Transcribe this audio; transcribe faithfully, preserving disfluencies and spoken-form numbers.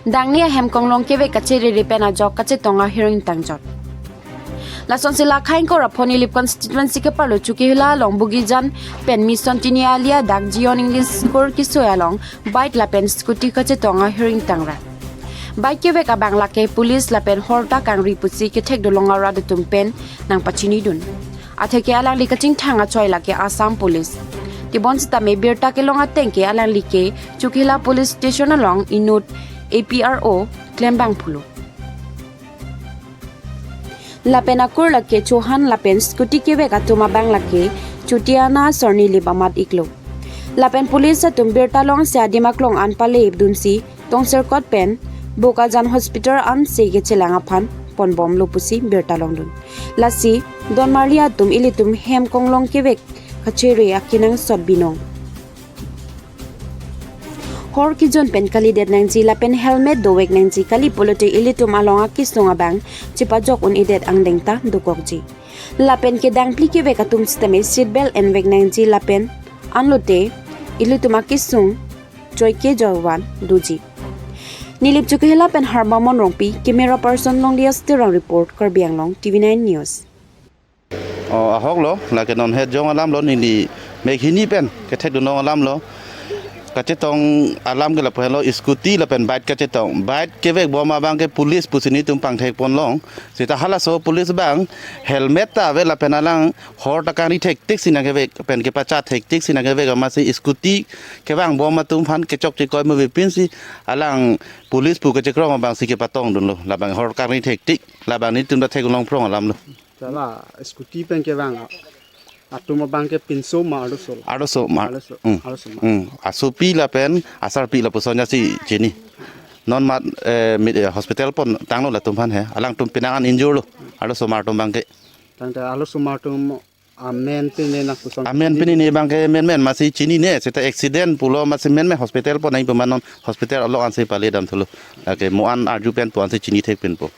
Dangni ahem konglong kevek kachere pen ajok kachetong ahir ingtangjot. Lasonsi la khaingkor aphon Nilip constituency keparlo Chokihola along Bogijan pen Mission Tiniali adak Zion English School kesoi along bike lapen scooty kachetong ahir ingtangrat. Bike kevek abang lake police lapen horta kangri pusi kethek dolong arat atum pen nangpachinidun. Atheke alangli kachingthang achoi lake Assam Police. Tebon sitame birta kelong ateng ke alangli ke Chokihola Police Station along inut A P R O klembang pulo. Lapen akur lake Chauhan lapen scooty kevek atum abang lake Chutiana Sornilip amat iklo. Lapen police atum birta longsi adim aklong an pale dunsi tongserkot pen Bokajan Hospital ansi kechelang aphan ponbomlo pusi birta longdun. Lasi donmarli atum ilitum hem konglong kevek kachere akenangsot binong. Hor kejun pen kalidet nangji lapen helmet dovek nangji kali pulote ilitum along akesung abang chepajok un-edet angdeng ta dokokji. Lapen kedang phli kevek atum sitame seat belt envek nangji lapen anlote ilitum akesung joike joivan doji. Nilip Chokihola pen Harbamon Rongpi, camera person Longdias Terang report, Karbi Anglong, T V nine News. O, ahok lo, lake non het jong alam lo, neli meghini pen kethek dunong alam lo. Kachetong alam ke lapu lo, scooty lapen bike kachetong. Bike kevek bom abang ke police pusi nelitum pangthek ponlong. Seta halaso police abang helmet ta ave lapen alang horta kangri thektik si nangkevek pen kepachat thektik si nangkevek amatsi scooty kevang bom atum aphan kechokche koi move pinsi alang police pu kachekrong abangsi kepatong dunlo. Labang hor kangri thektik, labang nelitum ta theklong phrong alam lo. Chala scooty pen kevang atum abang ke pinso ma arloso? Arloso ma. Arloso. Hmm. Arloso ma. Hmm. Asopi lapen asarpi lapuson jasi chini. Non mat, eh, mit, eh, hospital pontanglo latum aphan he. Alangtum penang an injure lo. Arloso mar atum abang ke. Tangte arloso mar atum amen pine nangpuson. Amen pine ne abang ke menmen amatsi chinine, seta accident pulo amatsi menmen hospital pon nangji pu ma non hospital along ansi pale damthulo. Lake mo an arju pen pu ansi chini thek pinpo.